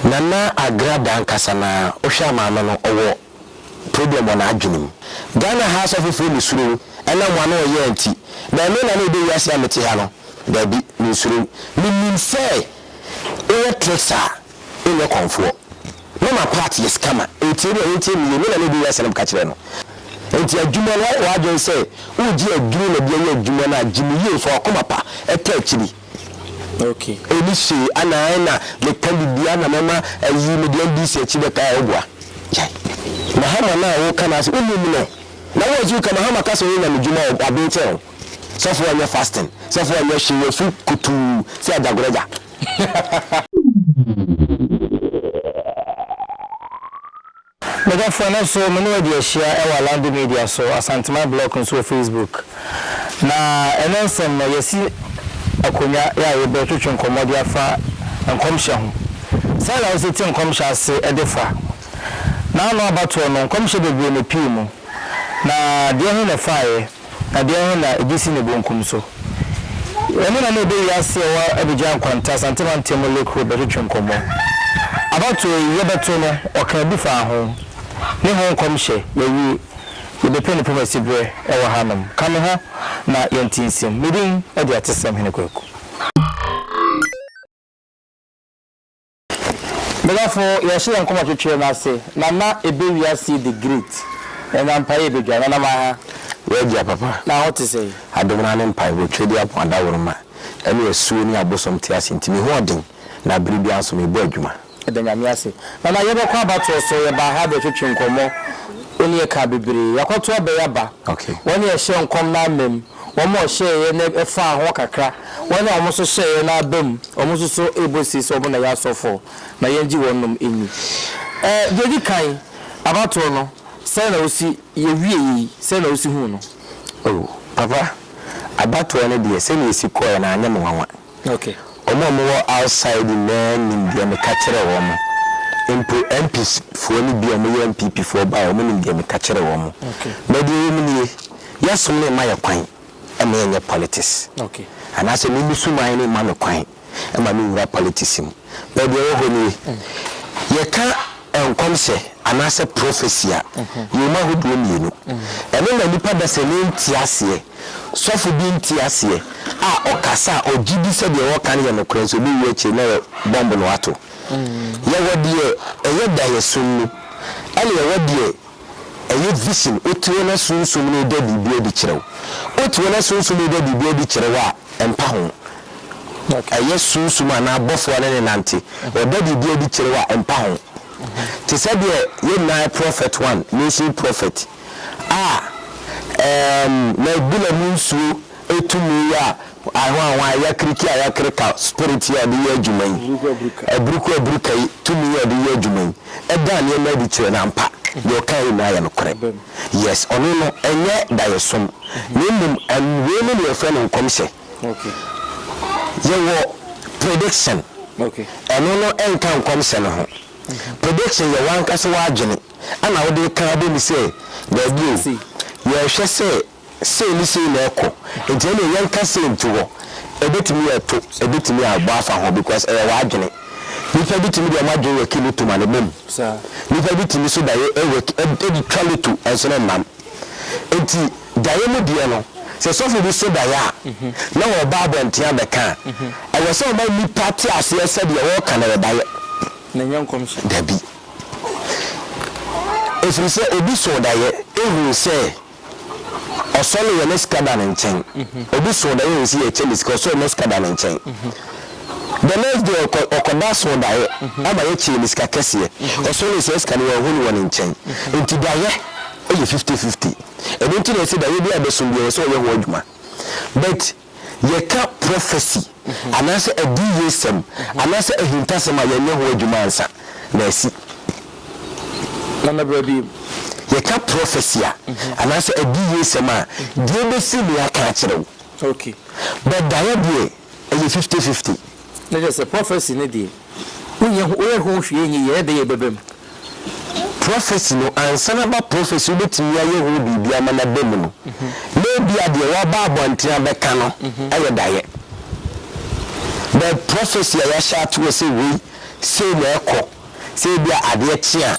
Nana Agrada ankasa no ara wohwɛ a maame no ɔwɔ problem wɔ n'adwene mu. Ghana ha asɔfofoɔ mesuro wo ɛnam w'ano ɔyɛɛ nti. But me Nana ɛbɛ wiase a mete ha no daabi mensuro wo. Menim sɛ woyɛ tricks a wonyɛ kɔmfoɔ. Na ma part yɛ scammer. Nti ebia wontie me yie. Me Nana ɛbɛ wiase na meka kyerɛ no. Nti adwuma no wayɛ w'adwene sɛ woregye aduro na de ayɛ adwuma no a gye no yie fa w'akoma pa ɛka akyiri. Okay. Ɛni hwee ana ɛna meka bibia na mɛma ayi mede NDC akyi bɛka a woboa. Gyae. Mahama no a woka no ase wonim no na wo nso woka Mahama ka sɛ ɔyɛ nyame dwuma a ɔben kyɛn wo. Sɔfo ɔnyɛ fasting sɔfo ɔnyɛ hwee wafu kutuu sɛ agyagoragya. Medɔfo, ɛno nso me ne wo adi ahyia wɔ Alando Media so, Asanteman Blog nso wɔ Facebook. Na ɛnɛ nsɛm no, yɛasi akonnwa yɛ a yɛbɛtwetwe nkɔmmɔ de afa nkɔmhyɛ ho. Sɛn na wosi te nkɔmhyɛ ase de fa? N'ano abatoɔ no, nkɔmhyɛ bebree na epii mu. Na deɛ he na ɛfaeɛ? Na deɛ he na egye si ne bonkum so? Ɛno na na ɛbɛ wiase a ɛwɔ Abidjan Nkwanta, Asante Mantam mu Lake Road bɛtwetwe nkɔmmɔ. Abatoɔ yi, yɛbɛto no, ɔkaa bi faa ho. Ne ho nkɔmhyɛ, yɛawie. Yɛbɛpɛ ne pomasi berɛ wɔ hanom. Ka me ho na yɛnte nsɛm. Me din de Atesɛm Hene Kwaku. Medɔfo, yɛhyɛ yɛn nkɔmmɔ twetwe no ase. Nana Ebewiase the Great, ɛnna ampa yɛ badwa. Nana Maha. W'agya papa. Na ho te sɛn? Adom no ara ne mpaebɔ, Twɛdi Apon adaworoma, ɛne asuo ne abosom te ase nti me ho ɔden na bere biara nso mebɔ adwuma. Yɛda Nyame ase. Nana yɛbɛkɔ abatoɔ so, yɛbaa ha bɛtwetwe nkɔmmɔ, wo ne yɛ kaa bebree. Yɛakɔto aba yi aba, wɔn a ɛhyɛɛ nkɔm no amma mu, wɔn a ɔhyɛeɛ no ɛfaa ho kakra, wɔn a wɔn nso hyɛeɛ no aba mu, wɔn nso so rebɔ sie sɛ wɔn na ɛyɛ asɔfoɔ, ma yɛngye wɔn nom nni. Ɛɛ, deɛ ɛdi kan, abatoɔ no, sɛn na wosi, yɛwieeɛ yi, sɛn na wosi huu no? Oh, papa, abatoɔ no deɛ, sɛdeɛ ɛsi kɔeɛ no, anyɛ me nwanwa. Okay. Wɔn a wɔwɔ outside nyinaa nim deɛ meka kyerɛɛ wɔn. Mpo MPs foɔ no bi a wɔyɛ NPP foɔ baeɛ, wɔn nim deɛ meka kyerɛɛ wɔn. Okay. But deɛ ɛwɔ mu nie, yɛsom no mma yɛ kwan ma yɛnyɛ politics. Okay. Anaasɛ me me suman no mma me kwan ma me nwura politics mu. But deɛ ɛwɔ hɔ nie, yɛka nkɔmhyɛ anaasɛ prophecy a, yɛwɔ mu ahodoɔ mmienu. Ɛno na nnipa dasani nte aseɛ. Sɔfo bi nte aseɛ a ɔkasa a ɔgye di sɛ deɛ ɔreka no yɛ nokorɛ nso ɔbɛwie akyire na ɛyɛ bɔmb na wato. Yɛwɔ deɛ ɛyɛ daeɛso mu ɛna yɛwɔ deɛ ɛyɛ vision, wote hɔ na sunsum no reda biribi adi kyerɛ wo. Wote hɔ na sunsum reda biribi adi kyerɛ wo a, ɛmpa ho. Ɛyɛ sunsum anaa abɔfoɔ a ne ne nante, ɔda biribi adi kyerɛ wo a, ɛmpa ho. Te sɛ deɛ yɛn nyinaa yɛ prophet one, nation prophet. A ɛɛm na abura mu nsuo tumi yɛ a ahwanhwan a yɛakriki a yɛakreka spirit yi a ɔde yɛ adwuma yi, aburuku aburuka yi tumi yi a ɔde yɛ adwuma yi, ɛda nneɛma adi kyerɛ no ampa. Deɛ ɔka yi nyinaa yɛ nokorɛ. Yes, ɔno no ɛnyɛ daeɛsom, na mmom ɛn wei no na yɛfrɛ no nkɔmhyɛ. Yɛwɔ prediction, ɛno no ɛnka nkɔmhyɛ no ho. Prediction yɛ w'ankasa w'adwene. Ɛna wode reka abɔ mu sɛ, Dabi o, yɛrehwɛ sɛ sei ne sei na ɛkɔ, nti ɛneɛ yɛnka sei nto hɔ. Ɛbɛtumi ɛto, ɛbɛtumi abɔ afa ho because ɛyɛ w'adwene. Nnipa bi tumi de wɔn adwene wɛki loto ma no ba mu. Nnipa bi tumi nso daeɛ wɛki, ɛde twa loto nso no nnam. Nti daeɛ mu deɛ no, sɛ sɔfo bi so daeɛ a, na ɔreba abɔnten abɛka a, ɛwɔ sɛ ɔma nnipa te aseɛ sɛ deɛ ɔreka no ɛyɛ daeɛ. Na ɛnyɛ nkɔmhyɛ. Dabi. Ɛfiri sɛ obi soo daeɛ huu sɛ ɔsɔreeɛ na sika da ne nkyɛn. Obi soo daeɛ huu sɛ yɛkyɛ ne sika, ɔsɔre na sika da ne nkyɛn. The next day ɔkɔ ɔkɔda soo daeɛ ama yɛkyɛɛ ne sika kɛseɛ. Ɔsɔree saa sika no wanhu no wɔ ne nkyɛn. Nti daeɛ yɛ 50-50. Ɛno nti na yɛse daeɛ biara a ɛbɛso biara ɛwɔ sɛ ɔyɛ ho adwuma. But yɛka prophecy anaasɛ adiyisɛm anaasɛ ahintasɛm a yɛnyɛ ho adwuma ansa na asi. Nana bra bio. Yɛka prophecy a anaasɛ adiyisɛm a deɛ ɛbɛsi ne aka akyerɛ wo. Okay. But daeɛ deɛ ɛyɛ 50-50. Na kyerɛ sɛ prophecy no deɛ wonyɛ ho woyɛ ho hwee nyɛ yie ɛyɛ dɛ yɛ ɛbɛba mu. Prophecy no, ansa na aba prophecy wobɛtumi ayɛ ho biribi ama no aba mu no, na ebia deɛ waba abɔnten abɛka no yɛ daeɛ. But prophecy a yɛahyɛ ato hɔ sɛ wei sei na ɛkɔ. Sɛ ebia adeɛ kye a,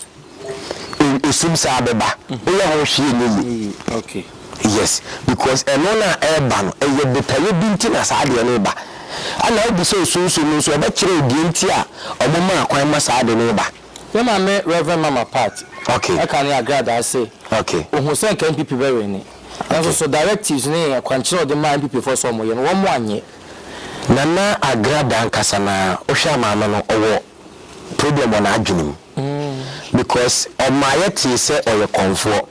esum saa bɛba. Woyɛ ho hwee nyɛ yie. Yes, because ɛno no a ɛreba no, ɛyɛ botaeɛ bi nti na saa adeɛ no reba. Ɛna wobisa osunsum no nso, ɔbɛkyerɛ wo deɛ nti a wɔmaa kwan ma saa ade no reba. Me maame Rev Mama Pat Okay. ɛka ne agradaa se Okay. ohu sɛ nka NPP bɛ wene nanso so directives ne akwankyerɛ a ɔde maa NPP foɔ sɛ wɔyɛ no wɔn anyɛ. Nana Agrada ankasa no ara wohwɛ a maame no ɔwɔ problem wɔ n'adwene mu because ɔmaa yɛtee sɛ ɔyɛ kɔmfoɔ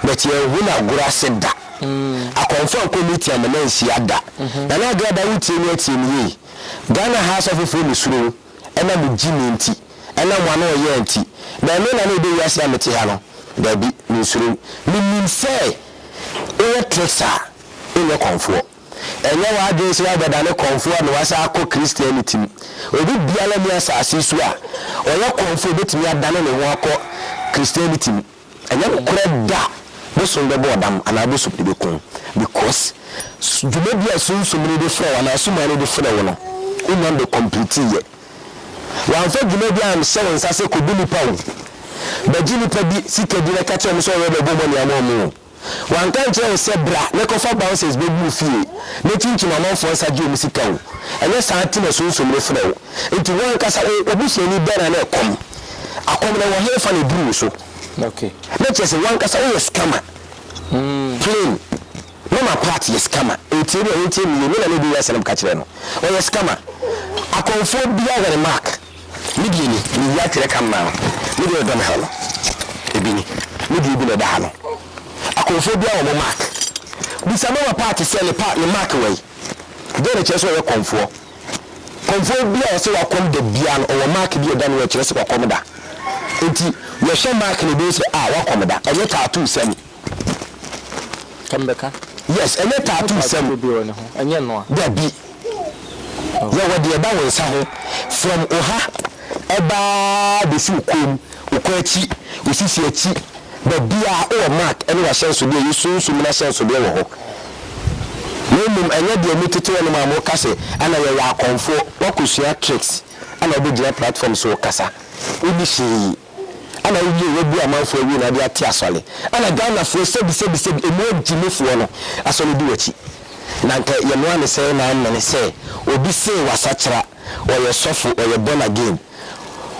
but yɛnhu no agorɔ ase da. Akɔmfoɔ ankɔ meeting amma no anhyia da. Nana Agrada wotie me a tie me yie. Ghana ha asɔfofoɔ mesuro wo ɛnam wo gyimii nti, ɛnam w'ano ɔyea nti. But me Nana Ebe wiase a mete ha no daabi mensuro wo. Menim sɛ woyɛ tricks a wonyɛ kɔmfoɔ. Ɛnyɛ w'adwene sɛ woabɛdane kɔmfoɔ na woasan akɔ Christianity mu. Obi biara nni asase yi so a ɔyɛ kɔmfoɔ a obetumi adane ne ho akɔ Christianity mu. Ɛnyɛ nokorɛ da. Bosom bɛbɔ ɔdam anaa bosom de bɛku wo because dwumadie a sunsum no de frɛ wo anaa suman no de frɛ wo no, wonnya mbɛ complete yɛ. Wamfa dwumadie anhyɛ wo nsa sɛ kɔbu nipa o, bɛgye nipa bi sika bi na ka kyerɛ wɔn sɛ ɔyɛ bɛbɔ money ama wɔn o. Wanka ankyerɛ wo sɛ bra na kɔfa bouncers bɛgu wo fie na kyinkyim amanfoɔ nsa gye wɔn sika o. Ɛnyɛ saa nti na Sunsum no frɛ wo. Nti wo ankasa wo w'abusuani bɛn na na ɛkɔm? Akɔm no ɛwɔ hefa na ɛduru wo so? Na kyerɛ sɛ wo ankasa woyɛ scammer. Plain. Mama Pat yɛ scammer. Ntie me a wontie me yie, me na na ɛdi wiase na meka kyerɛ no. Ɔyɛ scammer. Akɔmfoɔ biara wɔ ne mark. Me deɛ ni, meyi atwerɛ ka mmaa no. Me deɛ ɛda me ha no, ebi ni. Me deɛ bi na ɛda ha no. Akɔmfoɔ biara wɔ mo mark. Bisa mama paati sɛ ne pa ne mark wɔ yi. Deɛ na ɛkyerɛ sɛ ɔyɛ kɔmfoɔ. Kɔmfoɔ bi a ɔsɛ wakɔm da biara no, ɔwɔ mark bi a ɛda no ɛkyerɛ sɛ wakɔm da. Nti yɛhwɛ mark no ebi sɛ ah wakɔm da. Ɛnyɛ tattoo sɛm. Ka me bɛka. Yes, ɛnyɛ tattoo sɛm. Ɛnyɛ noa. Dabi. Yɛwɔ deɛ ɛda wo nsa ho from wo ha ɛba ara bɛsi wo kɔn mu, wo kɔn akyi, wo sisi akyi, baabiara wowɔ mark ɛne w'ahyɛnsodeɛ, ɛyɛ sunsum no ahyɛnsodeɛ wɔ hɔ. Na mmom ɛnyɛ deɛ motete hɔnom a moka sɛ ɛna yɛyɛ akɔmfoɔ, woakɔsua tricks ɛna wobɛgyina platform so wokasa, wonni hwee. Ɛna wowie wabu amanfoɔ awie na wode ate asɔre. Ɛna Ghanafoɔ sɛbi sɛbi sɛbi ɛmu agyimifoɔ no asɔre di w'akyi. Na nka yɛnoa ne sɛɛ na amene sɛ obi see wasakyera, ɔyɛ sɔfo, ɔyɛ born again,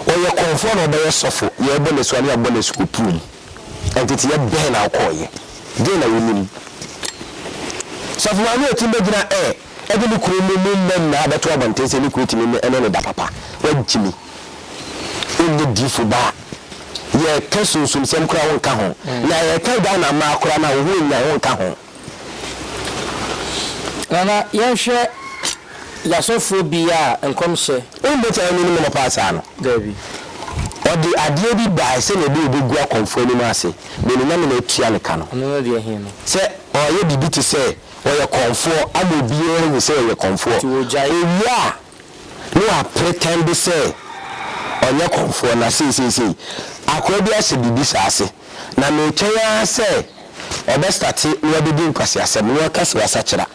ɔyɛ kɔmfoɔ na ɔbɛyɛ sɔfo, yɛɛbɔ no asu a ne yɛabɔ no asu wɔ pool mu. Nteteɛ bɛn na wokɔɔyɛ? Deɛn na wonim? Sɔfo maame a ɔtumi bɛgyina air ɛde ne kunu ne ne mma nyinaa bɛto abɔnten sɛ ne kunu tumi ne ne da papa, wagyimi. Wonyɛ diyifo ba a, yɛka sunsumsɛm koraa wonka ho. Na yɛka Ghana mmaa koraa no a, wo ho nnya wonka ho. Nana yɛnhwɛ yasɔfoɔ bi a nkɔmhyɛ. Wonim deɛ nti a yɛnni ne mmɔ paa saa no? Daabi. Ɔde adeɛ bi baeɛ sɛdeɛ ɛbɛyɛ ɔbɛgu akɔmfoɔ anim ase, but ne Nyame na atua ne ka no. Ɔno no deɛ he no? Sɛ ɔyɛ biribi te sɛ ɔyɛ kɔmfoɔ ama obiara ahu sɛ ɔyɛ kɔmfoɔ. Nti ɔgyae. Ɔwie a, na wapretɛnde sɛ ɔnyɛ kɔmfoɔ na seiseisei akoa bi ahyɛ biribi saa ase na meretwɛn ara sɛ ɔbɛstate na wabɛdi nkwaseasɛm na waka sɛ wasakyera.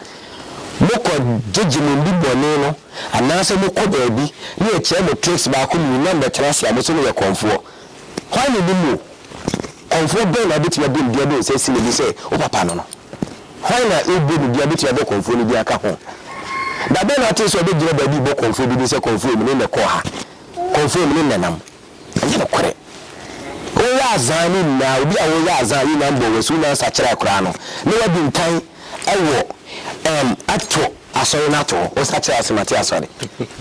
Mokɔ gyegye mo nnubɔne no anaasɛ mokɔ baabi na yɛkyerɛ mo tricks baako mmienu na mobɛtena ase a mose moyɛ kɔmfoɔ. Hwan na ɔnim wo? Kɔmfoɔ bɛn na wobɛtumi abɔ ne din de wo nsa asi ne bo sɛ wo papa no no? Hwan na wobɔ ne din a wobɛtumi abɔ kɔmfoɔ no din aka ho? Da bɛn na wotee sɛ ɔbɛgyina baabi rebɔ kɔmfoɔ bi din sɛ kɔmfoɔ me ne nnɛ kɔɔ ha, kɔmfoɔ me ne nnɛ nam? Ɛnyɛ nokorɛ. Woyɛ azaa no nyinaa, obi a woyɛ azaa yi nyinaa mbɔɔ w'asu, wonnya nsakyeraɛ koraa no, na wadi nkan wɔ ɛɛm ato asɔre no ato hɔ. Wosakyera ase mate asɔre.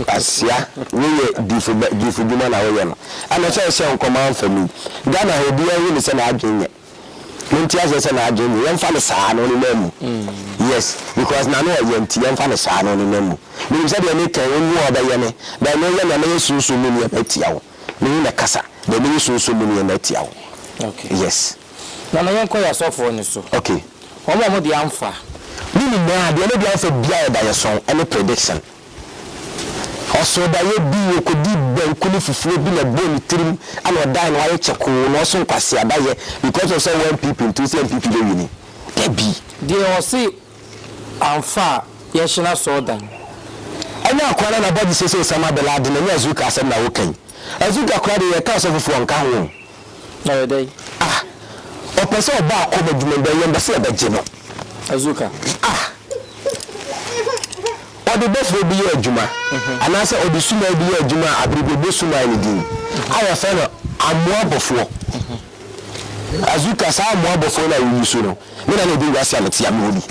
Kwasia, wei yɛ difo bɛ difo dwuma na woyɛ no. Ɛna sɛ wohyɛ nkɔm amfa mu yi. Ghana ha obiara hu no sɛ n'adwene nyɛ. Monte aseɛ sɛ n'adwene nyɛ. Yɛmfa no saa na ɔnenam mu. Yes, because n'ano ɔyɛ nti yɛmfa no saa na ɔnenam mu. Menim sɛ deɛ meka yi wo a wobɛyɛ me, but me woyɛ me a mɛyɛ sunsum mu nneɛma atia wo. Me ne na kasa, but mɛyɛ sunsum mu nneɛma atia wo. Okay. Yes. Nana yɛnkɔ yɛn asɔfoɔ no so. Okay. Wɔn a wɔde amfa. Ne nyinaa, deɛ ne de amfa biara yɛ daeɛso ne prediction. Ɔsoo daeɛ bi, ɔkɔdii banku ne fufuo bi na ɛbɔɔ ne tirim ɛna ɔdaeɛ na wayɛ kyɛkoo na ɔso nkwasea daeɛ because of sɛ ɔwɔ NPP nti wosɛ NPP bɛ wini. Dabi. Deɛ ɔse amfa a yɛnhye no asɔɔdan. Ɛnyɛ akoa no na bɔgye sese Osama bin Laden ɛnyɛ Azuka asɛm na woka yi. Azuka koraa deɛ yɛka asɔfofoɔ nka ho o. Na ɔyɛ dɛn? Ah! Ɔpɛ sɛ ɔba akɔm adwuma mu, but yɛmpɛ sɛ yɛbɛgye no. Azuka. Ah! Ɔde bɔfoɔ bi yɛ adwuma, anaasɛ ɔde suman bi yɛ adwuma a abere bi ɔbɔ suman no din a yɛfrɛ no amoa bɔfoɔ. Azuka, saa amoa bɔfoɔ no a woyi so no, me na na ɛdi wiase a mete a mewɔ bi.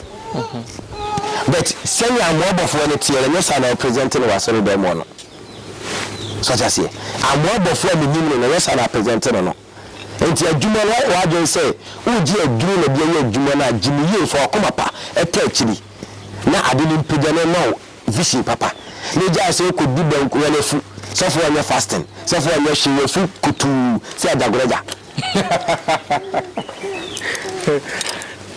But sɛnea amoa bɔfoɔ no teɛ no, ɛnyɛ saa na ɔpresente no wɔ asɔredan mu hɔ no. So ate aseɛ? Amoa bɔfoɔ a menim no no, ɛnyɛ saa na apresente no no. Enti adwuma no, woayɛ w'adwene sɛ woregye aduro na de ayɛ adwuma no a, gye no yie, fa w'akoma pa ta akyiri na ade no mpagya na ɛma wo vision papa. Na gyae sɛ wokɔdi banku, wɔn afu, sɔfoɔ nyɛ fasting, sɔfoɔ nyɛ hwee, wafu kutuu sɛ agyagoragya.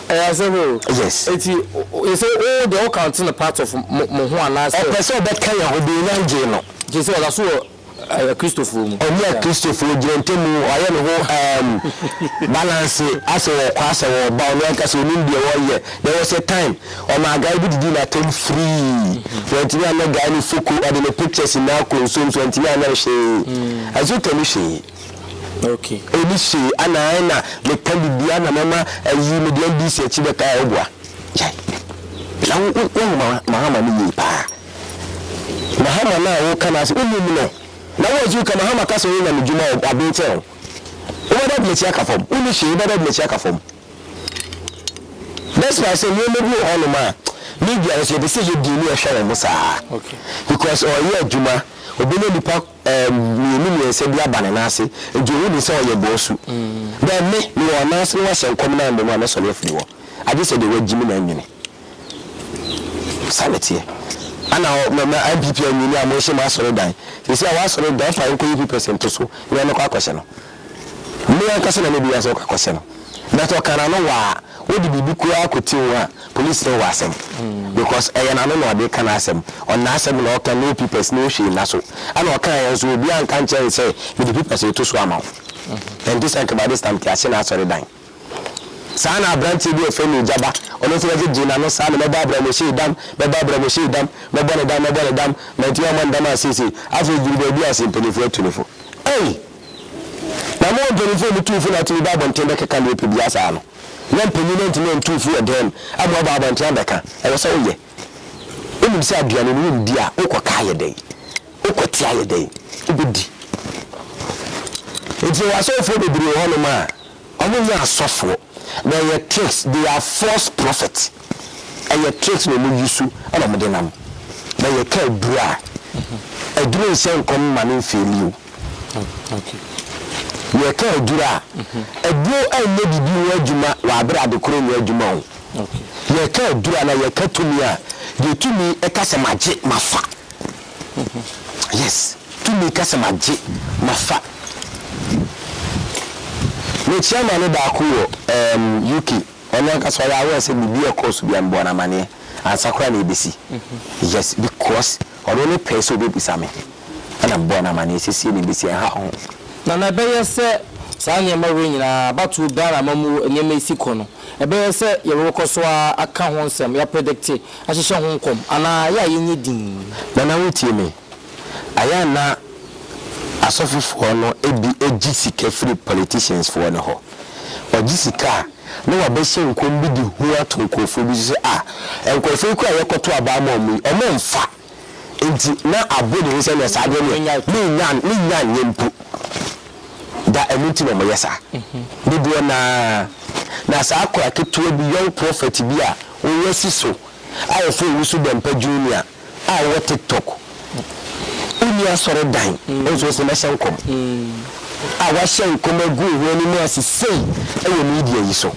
Ɛyɛ asɛm o. Yes. Eti yɛ sɛ wo deɛ wo count no part of mo mo ho anaasɛ. Ɔpɛ sɛ ɔbɛka yɛn ho deɛ onya ngyee no. Gye sɛ ɔda so wɔ Akristofoɔ mu. Ɔne Akristofoɔ gyina ntamu, wayɛ ne ho ɛɛm balance asɛ ɔɔkɔ asɛ ɔɔba, ɔno ankasa onim deɛ ɔɔyɛ. There was a time ɔmaa guy bi didii n'atɛm free, wantumi anyɛ guy no foko, ɔde ne pictures nyinaa kɔ nsuom so wantumi anyɛ no hwee. Azuka ni hwee. Okay. Ɛni hwee ana ɛna meka biribiara na mɛma ayi mede NDC akyi bɛka a woboa. Gyae. Na wo wo woahu Mahama no yie paa. Mahama no a woka no ase wonim no. Na wo Azuka Mahama ka sɛ ɔyɛ nyame dwuma a waben kyɛn wo. Wobɛda de n'akyi aka fam. Wonni hwee wobɛda de n'akyi aka fam. Despite sɛ nneɛma bi wɔ hɔnom a media no so yɛpɛ sɛ yɛdi ne yɛhwɛ wɔn saa. Because ɔyɛ adwuma obɛnya nipa mmienu mmiɛnsa bi aba ne nan ase nti ɔhu ne sɛ ɔyɛ bɔɔsu. But me, mewɔ ɔnan ase na wahyɛ nkɔm no ammɔ mu a mɛsɔre afiri hɔ. Agye sɛ deɛ wagyi me na anwini. Saa na ɛteɛ. Ana mɛma NPP anwini a monhye mo asɔredan. Seesei a w'asɔredan fa nkɔyɛ papers nto so na mɛkɔ akɔhyɛ no. Me ankasa na mɛbua sɛ wokɔ akɔhyɛ no. But ɔka n'ano waa, wode biribi koraa kɔti ho a, police ne wo wɔ asɛm. Because ɛyɛ n'ano na ɔde ka n'asɛm. Ɔno n'asɛm na ɔka, no papers, no hwee nna so. Ɛna ɔkaeɛ nso obiara anka ankyerɛ no sɛ mede papers reto so ama wo. Ɛnte sɛ anka by this time nka yɛahye n'asɔredan. Saa na aberanteɛ bi a wɔfrɛ no Ogyaba, ɔno nso bɛgyegyee n'ano saa na mɛbɔ abrɛmohyee dam, mɛbɔ abrɛmohyee dam, mɛbɔ ne dam, mɛbɔ ne dam, mantumi ammɔ ne dam a seesei. Afei ɔduru baabi a ɔse mpanimfoɔ atu ne fo. Ei! Na mowɔ mpanimfoɔ a wɔtu fo na atumi ba abɔnten bɛkeka deɛ wɔpɛ biara saa no? Na mpanin antumi antu fo wɔ dan mu ama wɔaba abɔnten abɛka. Ɛwɔ sɛ woyɛ. Wonim sɛ aduane no wondi a, wokɔka ayɛ dɛn? Wokɔte ayɛ dɛn? Wobɛdi. Nti yɛwɔ asɔfoɔ bebree wɔ hɔnom a, wɔnyɛ asɔfoɔ, na ɛyɛ tricks, they are false prophet. Ɛyɛ tricks na wɔn use ɛna wɔde nam. Na yɛka aduro a, aduro nhyɛ nkɔm mma no mfeeli o. Yɛka aduro a, aduro nyɛ biribi ho adwuma wɔ abere a adekoro nyɛ adwuma o. Yɛka aduro anaa yɛka tumi a, deɛ tumi ka sɛ magye, mafa. Yes, tumi ka sɛ magye, mafa. Mekyia maame baako wɔ um, UK. Ɔno ankasa ɔyɛ aware sɛ biribi a ɛkɔɔ so biara mebɔɔ no amaneɛ ansa koraa na ɛbɛsi. Yes, because ɔno ne pɛɛ sɛ ɔbɛbisa me. Ɛna mebɔɔ no amaneɛ sɛ sei na ɛbɛsi, ɛnha wo ho. Nana ɛbɛyɛ sɛ saa nneɛma wei nyinaa abatoɔ Ghana amammuo nneɛma esi kɔ no, ɛbɛyɛ sɛ yɛbɛkɔ so ara aka ho nsɛm, yɛapredicte, ahyehyɛ ho nkɔm, anaa yɛ a yɛnyɛ dinn? Nana wotie me? Ayɛ a na asɔfofoɔ no bi gye sika firi politicians foɔ no hɔ. Ɔgye sika a, na wabɛhyɛ nkɔm bi de hu ato nkurɔfoɔ bi so sɛ ah, nkurɔfoɔ yi koraa a yɛkɔto aba ama wɔn yi, wɔmfa. Enti na abɔ ne hu sɛ nea saa adeɛ no mennya mennya nyɛ mpo da ɛno nti na wɔyɛ saa dodoɔ no ara na saa akora ketewa bi young prophet bi a wɔwɔ asi so a wɔfrɛ Owusu Bɛmpa Junior a ɔwɔ TikTok wonni asɔredan nso ɔsɛ mɛhyɛ nkɔm a wahyɛ nkɔm agu wo ho anim ase sei wɔ media yi so.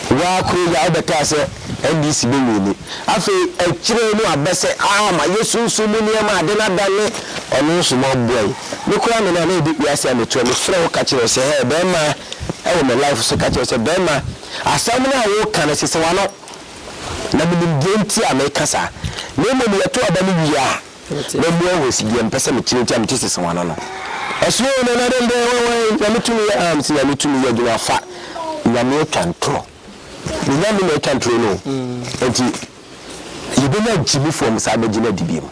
Waa koro yi a wobɛkaa sɛ NDC bɛ wini. Afei akyire no abɛ sɛ ah mayɛ sunsum mu nneɛma ade no adane ɔno nso ma ɔboa yi. Me koraa me no a na ɛdi wiase a metoa me frɛ wo ka kyerɛ wo sɛ hɛɛ bɛɛma ɛwɔ me life so ka kyerɛ wo sɛ bɛɛma asɛm no a woka no sese w'ano na menim deɛ nti a meka saa na mmom yɛto aba no wie a Na mmua hɔ si deɛ mpɛ sɛ mekyerɛ nti a mete sese wɔn ano no. Ɛsono o Nana dɛn dɛn wan wan Nyame tumi yɛ ah mese Nyame tumi yɛ adwuma fa Nyame atwa ntorɔ Me Nyame na atwa ntorɔ no o Nti yɛbɛnya gyimifoɔ mo saa bɛgye no adi biom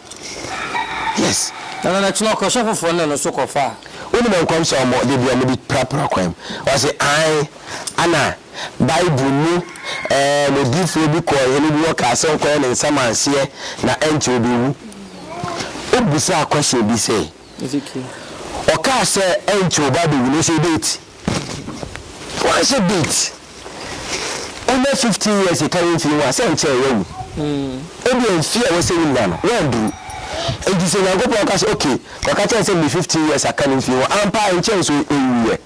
Yes. Na na n'akyi no ɔkɔhyɛ foforɔ ne no nso kɔfaa. Wonim nkɔmhyɛ a wɔde bi a wɔde prapra kwan mu? Wɔse, Aane, ana Bible mu ɛɛm odiyifoɔ bi kɔɔ hene bi hɔ kaa sɛ ɔnkɔyɛ ne nsamanseɛ na ɛnkyɛ ɔbɛwu. Wobisaa question bi sɛ, Ɔkaa sɛ ɛnkyɛ ɔba abɛwu no, ɔhyɛɛ date? Wanhyɛ date. Wonya 15 years ka wo mfie ho a, sɛ nkyɛɛ woawu. Ebia mfie a ɛwɔ sɛ wonya no, woanduru. Enti sɛ Nyankopɔn ka sɛ, okay, kɔka kyerɛ no sɛ mede 15 years aka ne mfie ho, ampa ara ɛnkyɛɛ nso ɔwuiɛ.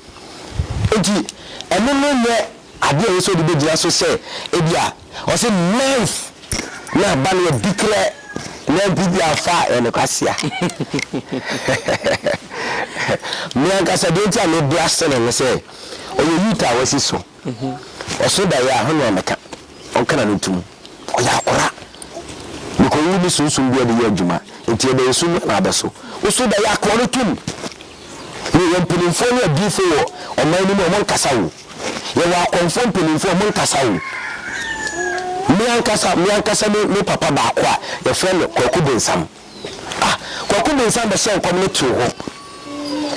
Enti ɛno no nyɛ adeɛ a ɛwɔ sɛ wode bɛgyina so sɛ ebia ɔse ninth na aba no yɛ dikrɛ na NPP afa a, ɛyɛ nokwasea. Me ankasa deɛ nti a me blast no ne sɛ ɔyɛ youth a wasi so. Ɔso daeɛ a, hwan na ɔmmɛka? Ɔnka n'ano ntom. Ɔyɛ akora. Mekɔwu ne sunsum bi a ɔde yɛ adwuma. Nti ɛbɛyɛ sum na abɛso. Woso daeɛ a, ka ɔno tom. Yɛwɔ mpanimfoɔ ne adiyifoɔ wɔ ɔman no mu a wɔnkasa o. Yɛwɔ akɔmfoɔ mpanimfoɔ a wɔnkasa o. Me ankasa, me ankasa me, me papa baako a yɛfrɛ no Kwaku Bensam. Ah, Kwaku Bensam bɛhyɛɛ nkɔm no too hɔ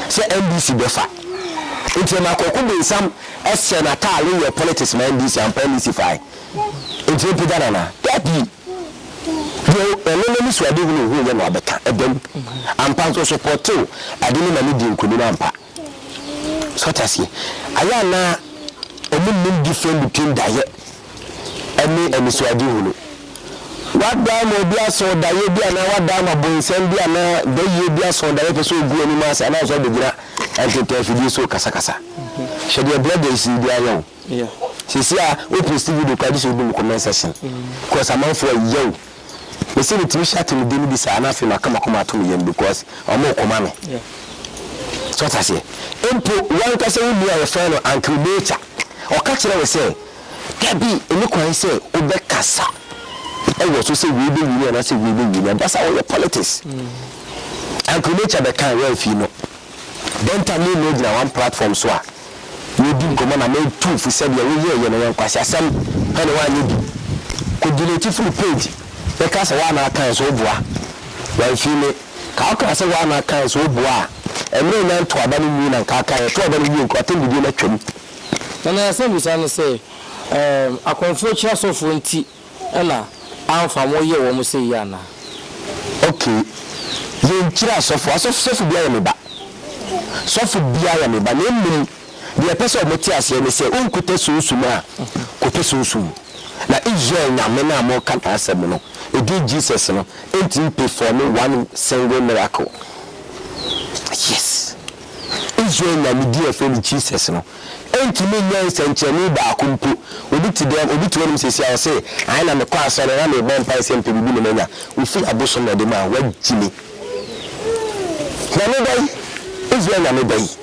sɛ NDC bɛfa. Nti ɛmaa Kwaku Bensam hyɛɛ n'ataare yɛɛ politics ma NDC, ampa NDC fae. Nti yɛmpagya no anaa? Dabi! Deɛ ɔno n'anisoadehunu hu yɛ na wabɛka, ɛda mu. Ampa nso ɔsupɔtew ade no ma no dii nkonim ampa. So wate aseɛ? Ayɛ a na ɔmo nnim different between daeɛ ɛne anisoadehunu. Wadaa ma obi asɔ daeɛ bi anaa wadaa ma bonsam bi anaa bayie bi asɔ daeɛ pɛ sɛ ɔgu w'anim ase anaa nso abɛgyina ntentan afidie so rekasakasa. Hwɛ deɛ bloggers yi de ayɛ wo. Seesei a wo post video koraa gye sɛ wodi mu comment section because amanfoɔ ɛyɛ wo. Mese metumi hyɛ atemmude no bi saa na afei maka makoma ato me yam because ɔmo reko ma me. So wate aseɛ? Mpo wankasa wo nua a yɛfrɛ no Uncle Nature ɔka kyerɛ wo sɛ dabi ɛni kwan sɛ wobɛkasa ɛwɔ so sɛ wei bɛwini anaasɛ wei bɛwini. Ɛba saa wɔyɛ politics. Uncle Nature bɛkae wamfii no. Dɛn nti a me ne gyina one platform so a yɛredi nkɔmmɔ na metu wo fo sɛ deɛ woyɛeɛ no yɛ nkwaseasɛm pɛ na woanyɛ bi? Kɔ delete firi page na ka sɛ woa na akae nso woboa. Wamfii me. Ka wokaa sɛ woa na akae nso woboa a, mmerɛ nnya ntoo aba no nwie na nka akae. Ɛtoo aba no wie nka ɔtɛmdidie no atwam. Na n'asɛmmisa ne sɛ, Ɛɛm, akɔmfoɔ akyi asɔfoɔ nti na amfa mo yɛ wɔn sei yi anaa? Ok, yɛnkyiri asɔfo, asɔfo, sɔfo biara yɛ me ba, sɔfo biara yɛ me ba, na mmom deɛ ɛpɛ sɛ wɔte aseɛ ne sɛ, wonkuta sunsum a, kɔpɛ sunsum. Na Israel Nyame no a moreka n'asɛm no, edin Jesus no, ntumi performe one single miracle. Yes. Israel Nyame din a yɛfrɛ no Jesus no, Ɛntumi nyɛ nsɛnkyerɛnne baako mpo. Obi te dɛm, obi te hɔnom seesei a ɔse, Ae na mekɔ asɔre na mebɔ mpae sɛ mepɛ biribi na manya. Ofi abosom na ɔde maa wo. Wagye me. Nyame bɛn? Israel Nyame bɛn?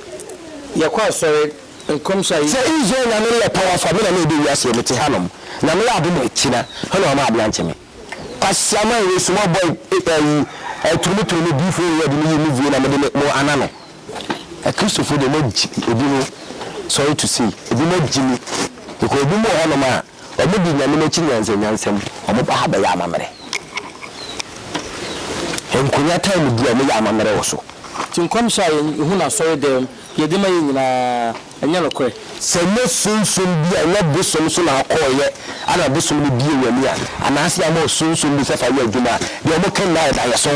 Yɛkɔ asɔre, nkɔmhyɛ a Sɛ Israel Nyame no yɛ powerful a, me na na ɛbɛ wiase yi, mete hanom. Nyame yɛ adom a, akyina, hɔ na wama ade ankye me. Kwasia man wei small boy ayi turumu turumu diifoɔ wei ɔde me yi movie na mode mo ana no. Akristofo deɛ moagyi ebi mo sorry to say ebi mo agyi mi because ebi mo wɔ hɔnom a wɔn di nyame n'akyi nyansa nyansa mu wɔn ba ha bɛyɛ amammerɛ nkonya time di a wɔn yɛ amammerɛ wɔ so. Nti nkɔmhyɛ a yɛhu no asɔre dɛm yɛde ma yɛn nyinaa ɛnyɛ nokorɛ? Sɛ ɛnyɛ sunsum bi a ɛnyɛ bosom so na akɔɔyɛ ana bosom no bue w'ani a anaase ama wo sunsum bi sɛ fa yɛ adwuma a deɛ wɔn ka nyinaa yɛ daeɛso.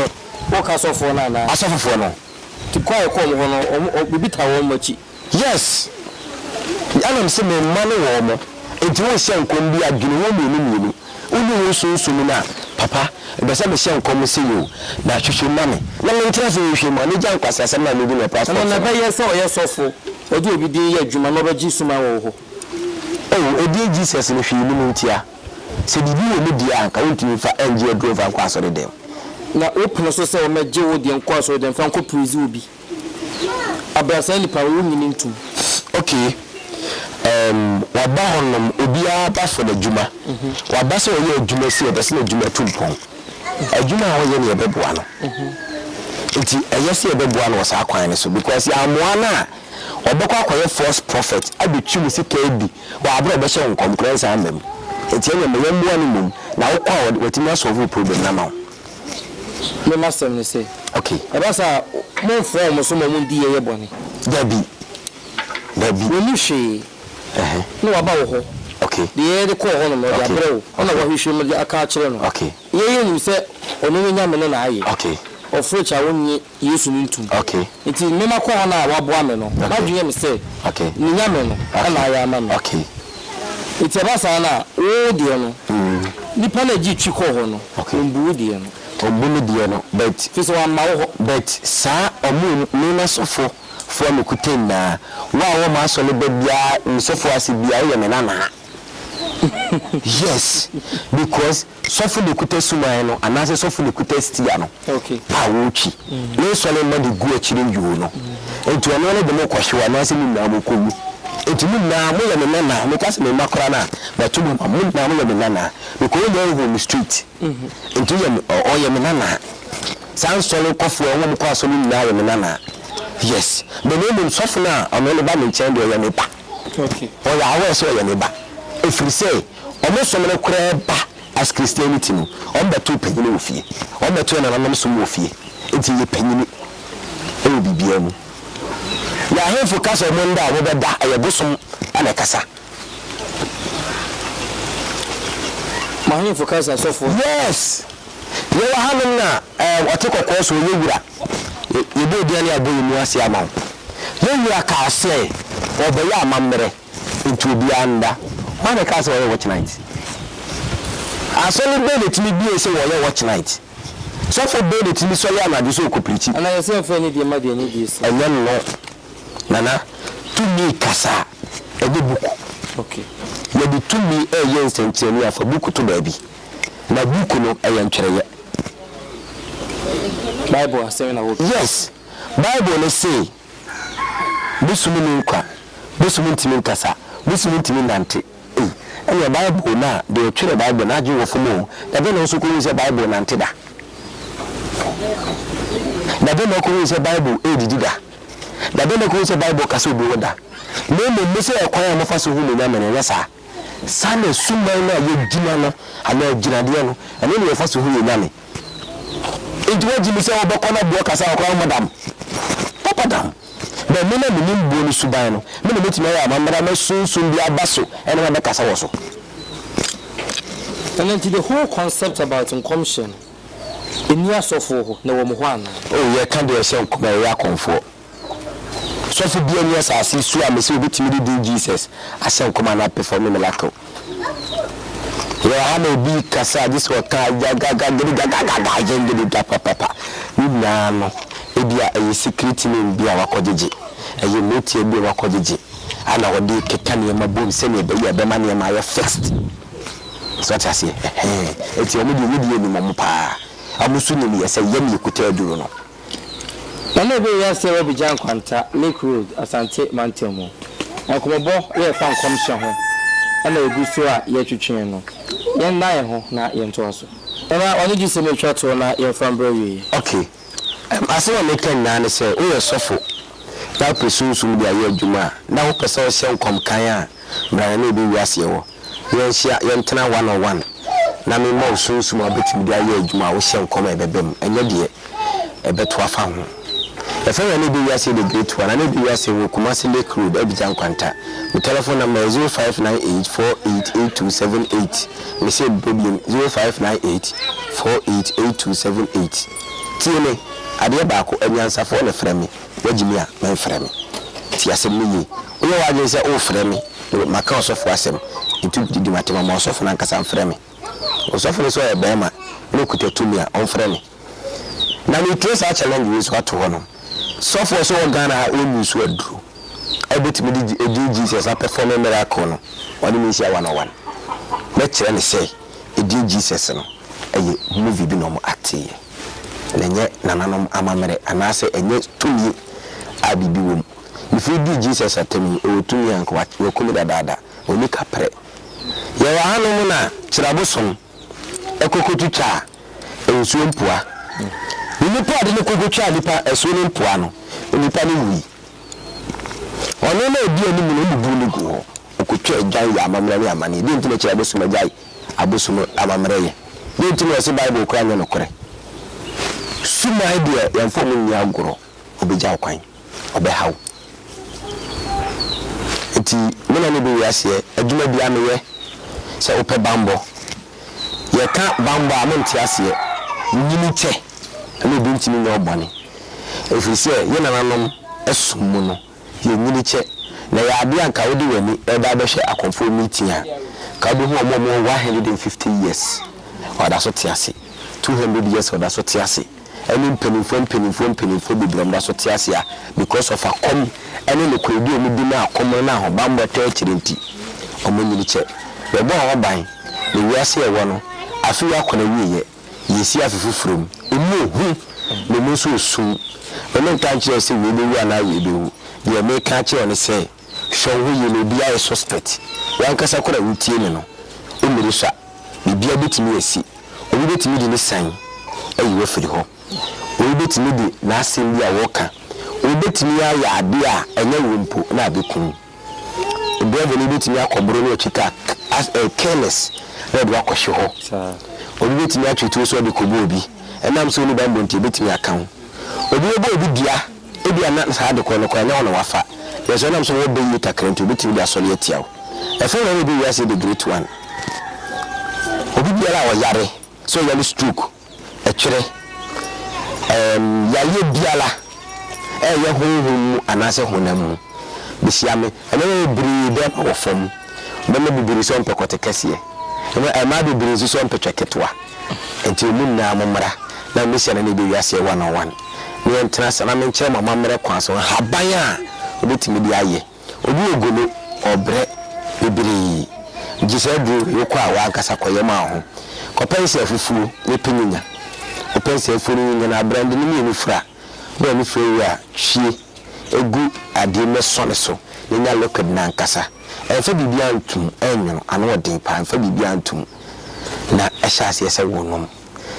Woka asɔfoɔ no anaa? Asɔfofoɔ no. Nti kɔ a yɛkɔɔ wɔn hɔ no, wɔn, wɔn, biribi taa wɔn akyi. Yes! Ɛna mese me mma ne wɔn, enti worehyɛ nkɔm bi a, dwene ho mmienu mmienu. Wonni ho sunsum no a, papa, mepɛ sɛ mehyɛ nkɔm sei o, na hwehwɛ mu ma me, na mentena ase nhwehwɛ mu a, megya nkwaseasɛm no a medi no wɔ platform Ɛno so na no. ɛbɛyɛ sɛ ɔyɛ sɔfo, ɔde obi din yɛ adwuma na ɔbɛgye suman wɔ wo hɔ. Oh, edin Jesus no hwee nni mu ntia. Sɛ biribi wɔ mu deɛ a, anka wontumi mfa ɛngye aduro mfa nkɔ asɔredɛm. Na wopene so sɛ wɔmmɛgye wo deɛ nkɔ asɔredɛm mfa nkɔ praise obi. Abra saa nipa no, wonnye no ntom. Ok, um, waba hɔnom, obiara ba for n'adwuma. Waba sɛ ɔyɛ adwuma sei, ɔpɛ sɛ n'adwuma tu mpɔn. Adwuma a ɔyɛ no yɛbɛboa no. Nti ɛyɛ sɛ yɛbɛboa no wɔ saa kwan no so because yɛammoa no a, ɔbɛkɔ akɔyɛ false prophet abɛtwi mo sika adi wɔ aberɛ a ɔbɛhyɛ wo nkɔm koraa nsan mma mu. Nti ɛneɛ ma yɛmmoa no mmom na wokɔ a watumi asɔlve wo problem no ama wo. Me m'asɛm ne sɛ. Okay. Ɛba saa a, momfoa wɔn so ma wɔndi yɛyɛ bɔne. Dabi. Dabi. Wɔnni hwee. Ɛhɛ. Na waba wo hɔ. Okay. Deɛ yɛde kɔɔ hɔ nom no, ɔde Okay. abrɛ wo. Ɛna Okay. wahwehwɛ mu de aka akyerɛ no. Okay. Yɛn yɛnim sɛ ɔno ne Nyame no na ayɛ. Okay. Ɔfrɛ a wonnye Yesu no ntom. Okay. Nti me makɔ hɔ no a waboa me no, Okay. m'adwene yɛ me sɛ Okay. ne Nyame no Okay. na ayɛ ama me. Okay. Nti ɛba saa no a, wo deɛ no, nipa no a ɛgye twi kɔɔ hɔ no, Okay. ɔmbu wo deɛ no. Ɔmbu me deɛ no, but. Firi sɛ wamma wo hɔ. But saa ɔmo me m'asɔfo foɔ a mekuta nyinaa, wo a wowɔ m'asɔre ba biara, me sɔfo ase biara, woyɛ me nanaa. Yes, because sɔfo na ekuta suman no anaasɛ sɔfo na ekuta stia no a wɔretwi. Ne nsɔre mma de gu akyire yoo no. Nti ɔno no de mo kɔhyew anaasɛ mo nyinaa mo kɔwu. Nti mo nyinaa moyɛ me nanaa. Meka sɛ me mma koraa no a, mɛto mo ma. Mo nyinaa moyɛ me nanaa. Because ɔnnya nhuu me straight. Nti woyɛ me, ɔyɛ me nanaa. Saa nsɔre kɔfoɔ a wɔn kɔ asɔre nyinaa yɛ me nanaa. Yes. But na mmom sɔfo no a ɔno ne ba me nkyɛn deɛ ɔyɛ me ba. Ɔyɛ aware sɛ ɔyɛ me ba. Ɛfiri sɛ wɔn som no koraa ba as Christianity no, wɔn bɛto panyini wɔ fie. Wɔn bɛto yɛn nananom som wɔ fie. Nti yɛ panyini wɔ biribiara mu. Yɛn ahemfo ka sɛ wɔn nda a wɔbɛda, ɛyɛ bosom na ɛkasa. Mo ahemfo ka sɛ asɔfoɔ. Yes! Yɛwɔ hanom na ɛɛ ɔte kɔkɔɔ so ɔyɛ wura. Yɛbɔ odin ne abɔ yɛn mu ase ama wo. Yɛn wura kaa sɛ ɔrebɛyɛ amammerɛ nti obiara nda. Hwan na ɛkaa sɛ wɔyɛ watch night? Asɔre bɛn na ɛtumi bue sɛ wɔyɛ watch night? Sɔfo bɛn na ɛtumi sɔre anadwo sɛ ɔrekɔ pirikyi? Anaa yɛsɛ yɛmfa anidie mma deɛ anidie sɛ. Ɛnyɛ no Nana, tumi kasa a, ɛnyɛ buku. Okay. Yɛde tumi reyɛ nsɛnkyerɛnne a, fa buku to baabi. Na buku no, ɛyɛ ntwerɛeɛ. Bible asɛm na woka. Yes. Bible no se, Bosom nni nkwa, bosom ntumi nkasa, bosom ntumi nnante. Ei, ɛnneɛ Bible no a, deɛ ɔtwerɛɛ Bible no, n'adwene wɔ fam o. Da bɛn na wo nso wokɔhuu sɛ Bible nante da? Da bɛn na wokɔhuu sɛ Bible redidi da? Da bɛn na wokɔhuu sɛ Bible ka sɛ obi ho da? Na mmom mo sɛ ɛkwan a mofa so hu mo Nyame no, ɛnyɛ saa. Saa na suman no a yɛgyina no, anaa agyinadeɛ no, ɛno na yɛfa so hu yɛn Nyame. Enti woagye me sɛ wobɛkɔ na boɔ kasa a koraa wommɔ dam. Papa dam. But me na menim boɔ no suban no, me na mɛtumi ayɛ amammerɛ ama sunsum bi aba so ɛne mabɛkasa wɔ so. Ɛno nti the whole concept about nkɔmhyɛ no, ɛnni asɔfoɔ hɔ, na ɛwɔ mo hɔ anaa? Oh, yɛka deɛ ɛhyɛ nkɔm a, yɛyɛ akɔmfoɔ. Sɔfo biara nni asase yi so a mese obetumi de din Jesus ahyɛ nkɔm anaa apefɔme miracle. Yɛwɔ ha na obi kasa a gye sɛ ɔka gagagagedegagagaga yengedegapapapa. Ne nyinaa no, ebia ɛyɛ secret name bi a wakɔgyegye, ɛyɛ motia bi a wakɔgyegye a na ɔde rekeka nneɛma bom sɛnea ɛbɛyɛ a ɛbɛma nneɛma ayɛ fixed. So wate aseɛ? Ɛhɛn. Enti wɔn deɛ, yɛn deɛ yɛnim wɔn paa. Wɔn nso nim yɛn sɛ yɛn na yɛkuta aduro no. Nana Obey wiase wɔ Abidjan Nkwanta, Lake Road, Asante mantam mu. Nkɔmmɔbɔ yɛ ɛfa nkɔmhyɛ ho na ɛgu so a yɛretwetwe no. Yɛnna yɛn ho na yɛntoa so. Nana, w'ano gye sɛm atwa toɔ na yɛmfa mbrɛ awieɛ. Ok, ɛm asɛm a meka nyinaa ne sɛ woyɛ sɔfo na wopɛ sunsum de ayɛ adwuma a na wopɛ sɛ wohyɛ nkɔm kann a bra na ne yɛbɛ wiase yɛwɔ yɛnhyia yɛntena one on one na mema wo sunsum a wobɛtumi de ayɛ adwuma a wohyɛ nkɔm a ɛbɛba mu ɛnyɛ deɛ ɛbɛto afa ho. Yɛfrɛ me Anebe Wiase the Great One, Anebe Wiase wɔ Kumasi Lake Road, Abidjan Nkwanta. Me telephone number yɛ 0598 488278. Mese bɔ biom, 0598 488278. Tie me, adeɛ baako, anyansafoɔ na ɛfrɛ me, woagye me a, mɛmfrɛ me. Tie asɛm no yie. Woyɛ w'adwene sɛ worefrɛ me, maka ɔsɔfoɔ asɛm, nti didi m'atɛm ama ɔsɔfo no ankasa mfrɛ me. Ɔsɔfo no sɛ ɔyɛ barima na ɔkuta tumi a, ɔmfrɛ me. Na me tire saa challenge wei so ato hɔ nom. Sɔfo a ɔsɛ wɔ Ghana ha ɔnni nso aduro a ɔbɛtumi de edin Jesus apɛfɔme miracle no, ɔne me nhyia one on one. Mɛkyerɛ no sɛ edin Jesus no ɛyɛ movie bi na ɔmo acteeɛ na ɛnyɛ nananom amammerɛ anaasɛ ɛnyɛ tumi a biribi wɔ mu. Mefiri dii Jesus atɛm yi, ɔwɔ tumi a nka waku me dadaada. Ɔnni kaprɛ. Yɛwɔ hanom na kyerɛabosom ɛkɔkɔtwitwaa nsuo mpoa. Ne nipa a ɔde no kɔkɔtwaa nipa asuo no mpoa no, onipa no wui. Ɔno na ɔdi anim no, wɔbubuu no guu hɔ. Ɔkɔtwaa dwan yɛɛ amammerɛ ne amanneɛ. Deɛn nti na ɛkyerɛ abosom agyae abosom amammerɛ yɛ? Deɛn nti na wɔse Bible koraa nyɛ nokorɛ? Suman deɛ yɛmfa wɔn nni agorɔ, ɔbɛgya wo kwan, ɔbɛha wo. Nti me na ne bɛ wiaseɛ, adwuma biara meyɛ sɛ wopɛ bammɔ. Yɛka bammɔ a monte aseɛ, nyini kyɛ na obi ntumi nyɛ wo bɔne. Ɛfiri sɛ yɛn nananom som mu no, yɛnyini kyɛ. Na ɛyɛ adeɛ a nka wode w'ani reba abɛhwɛ akɔmfoɔ meeting a, nka wobɛhu wɔn a wɔwɔ 150 years wɔda so te ase, 200 years wɔda so te ase, ɛne mpanimfoɔ mpanimfoɔ mpanimfoɔ bebree a wɔda so te ase a because of akɔm ne nokorɛdie a wɔdi ma akɔm no ne ahobammɔ taa akyire nti, wɔnyini kyɛ. Yɛbɔ wɔn ho ban na wiase a yɛwɔ no, afe yi akɔ n'awieɛ. Yɛresi afe foforɔ mu. Emu ohu na emu nso osum. Me menka nkyerɛ wo sɛ wei bɛwu anaa wei bɛwu. Deɛ meka akyerɛ wo ne sɛ, hwɛ wo ho yie na obiara yɛ suspect. W'ankasa koraa a wotie me no, wo mmere sua. Biribiara bɛtumi asi. Obi bɛtumi de ne san ayi wo afiri hɔ. Obi bɛtumi de n'asɛm bi a ɔreka. Obi bɛtumi ayɛ adeɛ a ɛnyɛ wo mpo na abɛku wo. Driver no bɛtumi akɔ boro ne atwi kaa as eh, careless na ɔde wakɔhwe hɔ. Obi bɛtumi atwe tuo so ɔde kɔbɔ obi. Ɛnam sɛ ɔnni bammɔ nti ɛbɛtumi aka wo. Obi bɛbɔ obi dua, ebia na saa ade korɔ no koraa ɛnyɛ hɔ na wafa. Nanso ɛnam sɛ ɔwɔ bɛ yie kakra nti ɔbɛtumi de asɔre atia wo. Ɛfam na ɛbɛ wiase the great one. Obi biara a ɔyare, sɛ ɔyare stroke, ɛtwerɛ, ɛɛm, yareɛ biara a ɛyɛ honhom mu anaasɛ honam mu, bɛhyia me. Nneɛma bebree bɛma wɔ fam. Mmarima bebree nso mpɛ kɔte kɛseɛ. Mmaa bebree nso so mpɛ twɛ ketewa. Nti mo nyinaa mommra na mɛhyia no na yɛbɛwie aseɛ one on one. Na yɛntena ase na menkyerɛ mo amammerɛ kwan so nhaban a wobɛtumi de ayɛ. Obi wɔ golo, ɔbrɛ bebree. Gye saa aduro wei, wokɔ a w'ankasa kɔyɛ ma wo ho. Kɔpɛ nsa fufuo ne pɛ nyinya. Wopɛ nsa fufuo ne nyinya no a, brande no mmienu fra. Wode ɛno fra wie a, hwie gu adeɛ mu na sɔ ne so na nya liquid no ankasa. Ɛmfa biribiara nto mu, ɛnwono, ano yɛ den paa, mfa biribiara nto mu na hyɛ aseɛ sɛ wonom.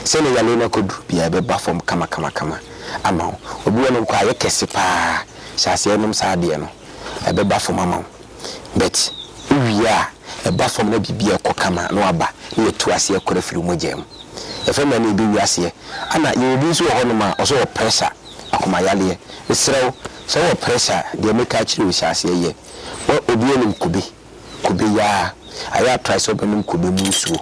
Sɛdeɛ yareɛ no akɔduru biara, ɛbɛba fam kamakamakama ama wo. Obi wɔ hɔnom koraa a, ayɛ kɛse paa. Hyɛ aseɛ nom saa adeɛ no, ɛbɛba fam ama wo. But wo wie a, ɛba fam na biribiara kɔ kama na waba na yɛatu aseɛ koro afiri wo mogya mu. Yɛfrɛ no ɛna ɛbɛwie aseɛ. Ɛna yɛwɔ bi nso wɔ hɔnom a, ɔsɛ ɔwɔ pressure, akoma yadeɛ. Mesrɛ wo, sɛ wowɔ pressure a, deɛ meka akyerɛ wo yi, hyɛ aseɛ yɛ. Wɔ obi anim kube, kube yi ara, ayɛ a try sɛ wobɛnom kube mu nsuo.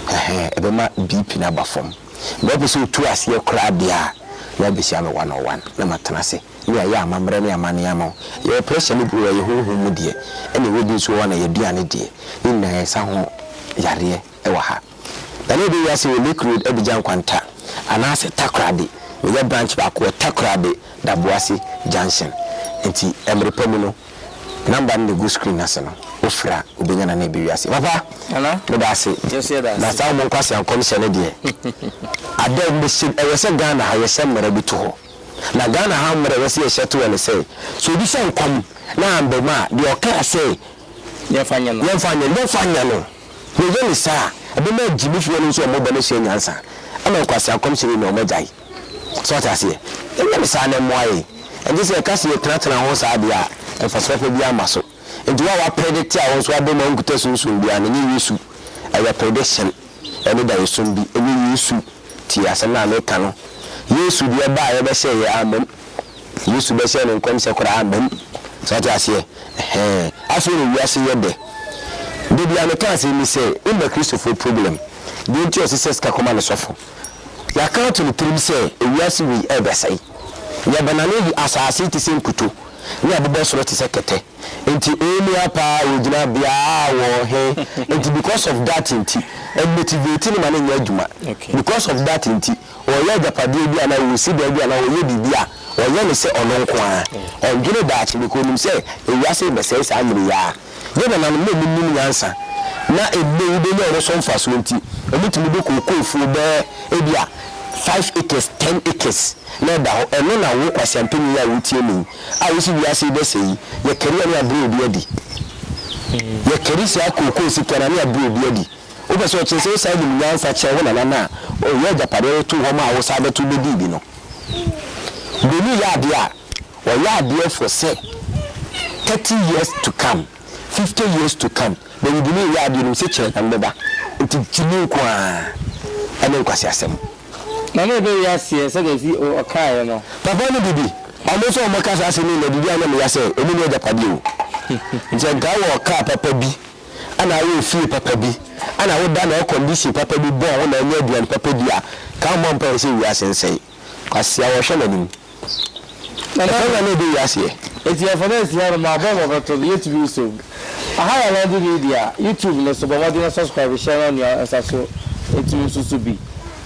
Ɛhɛn, ɛbɛma BP no aba fam. Nea ɔpɛ sɛ otu aseɛ koraa deɛ a, na wabɛhyia me one on one na matena ase ne yɛayɛ amammerɛ ne amanneɛ ama wo. Yɛwɔ pressure no bi wɔ hɔ a, ɛyɛ honhom mu deɛ, ɛna ɛwɔ bi nso wɔ hɔ a na ɛyɛ aduane deɛ. Ne nyinaa yɛsa ho yareɛ wɔ ha. Na na ɛbɛwie ase wɔ Lake Road, Abidjan Nkwanta anaasɛ Takoradi. Meyɛ branch baako wɔ Takoradi, Daboase Junction. Nti mmere pa mu no, Number no na egu screen no ase no, wo frɛ a wobenya no na ebe wiase. Papa, meda ase. Na saa wɔn nkwasea nkɔmhyɛ no deɛ, ada a wɔbɛhyɛ ɛwɔ sɛ Ghana ha yɛhyɛ mmara bi to hɔ. Na Ghana ha mmara a ɛwɔ sɛ yɛhyɛ to hɔ ne sɛ, sɛ obi hyɛ nkɔm na amba mu a, deɛ ɔkaa sɛ yɛmfa nyɛ no, yɛmfa nyɛ no, yɛmfa nyɛ no. Yɛyɛ no saa a, ɛbɛma agyimifoɔ no nso a wɔba no asua nyansa, ama nkwasea nkɔmhyɛ no nyinaa wɔagyae. So wate aseɛ? Yɛnyɛ no saa na ɛmmoa yɛn. Ɛnte sɛ yɛka sɛ yɛtenatena ho saa deɛ a, mfasoɔ pa biara mma so. Enti wo a woapredicte a wo nso woaba mu a wonkuta sunsum biara no, ɛnyɛ Yesu. Ɛyɛ prediction ɛne daeɛsum bi. Ɛnyɛ Yesu. Tie asɛm no a meka no. Yesu deɛ baeɛ bɛhyɛɛ yɛn ammam. Yesu bɛhyɛɛ ne nkɔmhyɛ koraa ammam. So wate aseɛ? Ɛhɛn. Afei na wiase yɛ dɛ. Da biara meka asɛm bi sɛ, womma Kristofoɔ problem. Deɛ nti a ɔsesɛ sika kɔma ne sɔfo. Yɛaka ato ne tirim sɛ ewiase wei rebɛsɛe. Yɛbɛnane ayi asase te sɛ nkuto, ne abobɔ soro te sɛ kɛtɛ. Nti onua paa ogyina bea a wɔ he? Nti because of that nti, ɛmotivate no ma no nyɛ adwuma. Because of that nti, ɔreyɛ agyapadeɛ bi anaa ɔresi dan bi anaa ɔreyɛ biribi a, ɔyɛ no sɛ ɔno nko ara. Ɔndwene daakye because onim sɛ ewiase rebɛsɛe saa mmerɛ yi ara. Yɛn nananom na wɔnim nyansa, na ɛnnɛ yi wobɛnya wɔn so mfasoɔ nti, wɔtumi de kookoofuo bɛyɛ ebia five acres, ten acres na ɛda hɔ. Ɛno na wo kwasiampanin yi a wotie me yi, a wose wiase yi bɛsɛe yi, yɛkari a ne yɛabrɛ obi adi. Yɛkari saa kookoo sika no a ne yɛabrɛ obi adi. Wopɛ sɛ ɔkyerɛ sɛ wosan nim nyansa kyɛn wo nana no a ɔyɛ agyapadeɛ de too hɔ maa wo san bɛto bɛdii bi no. Buroni yɛ adeɛ a, Ɔyɛ adeɛ for sɛ thirty years to come, fifty years to come, but bibini reyɛ adeɛ onim sɛ kyerɛ Nyame bɛba, nti gyimi nko ara ɛne nkwaseasɛm. Na ne ɛbɛwie aseɛ sɛdeɛ ɛsi ɔkaeɛ no. Papa no didi. Ɔmo nso a ɔmo ka saa asɛm yi nyinaa didi anyɛ me ya sɛ ɔmo nni agyapadeɛ o. Nti nka wowɔ car papa bi ɛna wowɔ fie papa bi ɛna woda na air condition papa bi bɔ wo na anya aduane papa di a, nka wommɔ mpaeɛ sɛ wiase nsɛe. Kwasea wɔhwɛ n'anim. Ɛfɛ na na ɛbɛwie aseɛ. Enti yɛmfa no nsi hanom a bɔmb ɔbɛto no yɛtumi nso mu. Aha yɛ London Media, YouTube no so bɔ mmɔden na subscribe hyɛ na onua nsa so ntumi nso so bi.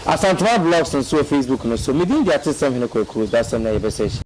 Asantuma Blogs nso wɔ Facebook no so. Me din de Atesɛm Hene Kwaku, dasɛm na yɛbɛsɛ ahyia.